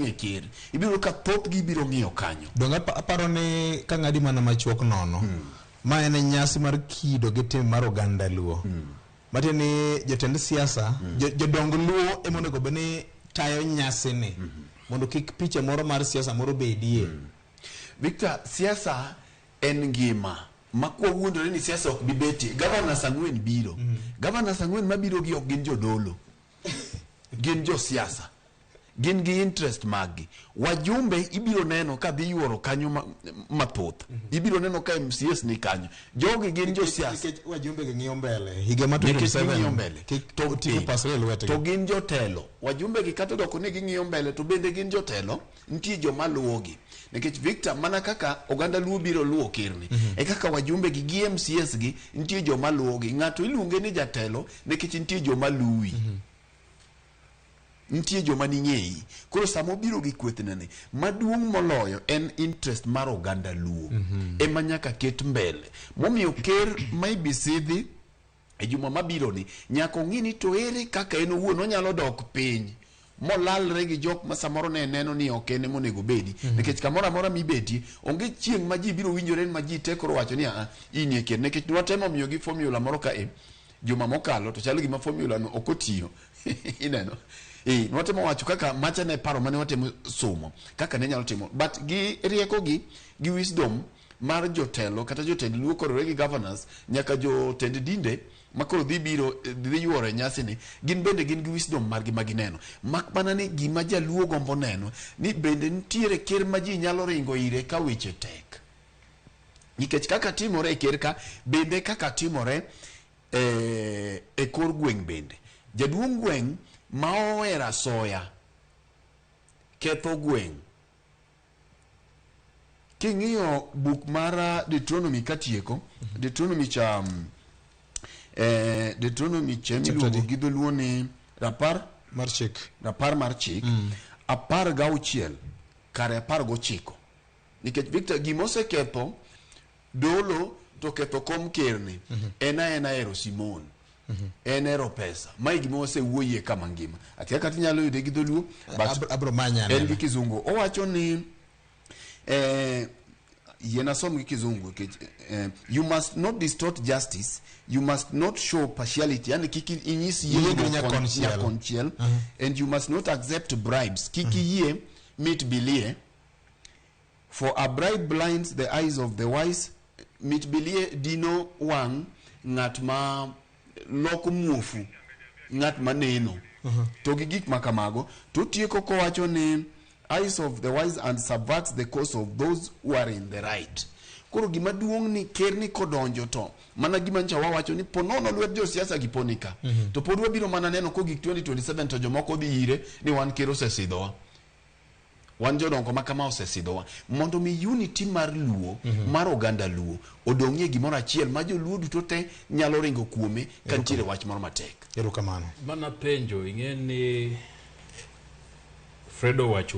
e ker ibiro yudo ka thothgi biro ng'iyo kanyo. Donge aparo ni ka ng'adi mana machuok nono, ma en nyasi mar kido gi tim mar oganda Luo. Matiende ni jotend siasa, jodong Luo ema onego bed ni tayo nyasini mondo kik picha moro mar siasa moro bedie. Victor, siasa en ngima ma kwawuondore ni siasa ok bi betie. Governors ang'wen biro. Governors ang'wen mabiro gi ok gin jodolo. Gin josiasa. Gin gi interest maggi. Wajumbe ibiro neno ka dhi yuoro kanyo mathoth. Ibiro neno ka MCAs ni kanyo. Jogi gin josiasa. Nikech wajumbe gi ng'iyo mbele. Higa mar Nikech 2027 ging'iyo mbele. Kik To oting'o pasre e lwetgi. To gin jotelo. Wajumbe gi kata odoko ni ging'iyo mbele to bende gin jotelo. Nitie joma luwogi. Nikech Victor, mana kaka oganda Luo biro luwo kerni, e kaka wajumbe gi gi MCAs gi nitie joma luwogi. Ng'ato iluonge ni jatelo nikech nitie joma luwi. Nitie joma ning'eyi. Koro sama obiro gi kwethne ni, maduong' moloyo en interest mar oganda Luo. Ema nyaka ket mbele. Momiyo ker ma ibisidhi e juma mabiro ni, nyaka ong'i ni to ere kaka en owuon onyalo dok piny molalre gi jok ma samoro ne neno ni ok en ema onego obedi. Nikech kamoro amora mibetie, onge chieng' ma ji biro winjore ma ji te koro wacho ni a in e ker. Nikech nwatemo miyogi formula moro ka e juma mokalo to chalo gima formula no ok otiyo. Ineno? Nwatemo wacho kaka macha ne paro mane watemo somo kaka ne nyalo timo, but gi rieko gi gi wisdom mar jotelo kata jotend Luo korore gi governors nyaka jotend dinde makoro dhi biro dhi yuoro e nyasi ni, gin bende gin gi wisdom margi ma gineno. Mak mana ni gima jaluo gombo neno ni bende nitiere ker ma ji nyalo ringo ire ka weche tek. Nikech kaka timore e ker ka bende kaka timore e kor gweng' bende. Jaduong' gweng' ma ohero asoya ketho gweng'. King'iyo buk mar Deuteronomy katieko, Deuteronomy cha Deuteronomy cha miluongo gi dholuo ni rapar mar chik. Rapar mar chik 16 kare 19. Nikech Victor gima oseketho dolo to ketho kom kerni en aena hero Simon. En hero pesa. Mae gima wasewuoyie kama ngima. Akia kata inyalo yude gi dholuo, but Abro manya en gi kizungu. Owacho ni yien asom gi kizungu nikech you must not distort justice, you must not show partiality, yani kik inyis yiengri nyakonchiel. Nyakonchiel, and you must not accept bribes, kik iyie mit bilie, for a bribe blinds the eyes of the wise. Mit bilie dino wang' ng'at ma loko muofu ng'at ma neno. To gi gik ma kamago to otieko kowacho ni eyes of the wise and subverts the cause of those who are in the right. Koro gima duong' ni ker ni kodonjo to mana gima ncha wawacho ni po nono lwet josiasa gi poni ka. To pod wabiro mana neno kogik 2027 to jomoko dhi ire ni wan ker osesidhowa. Wan jodongo ma kama osesidhowa. Mondo mi unity mar Luo, mar oganda Luo, odong'ie gimoro achiel ma joluo duto te nyalo ringo kuome ka nitiere wach moro matek. Erokamano. Mana penjo, ing'e ni Fredo owacho weche.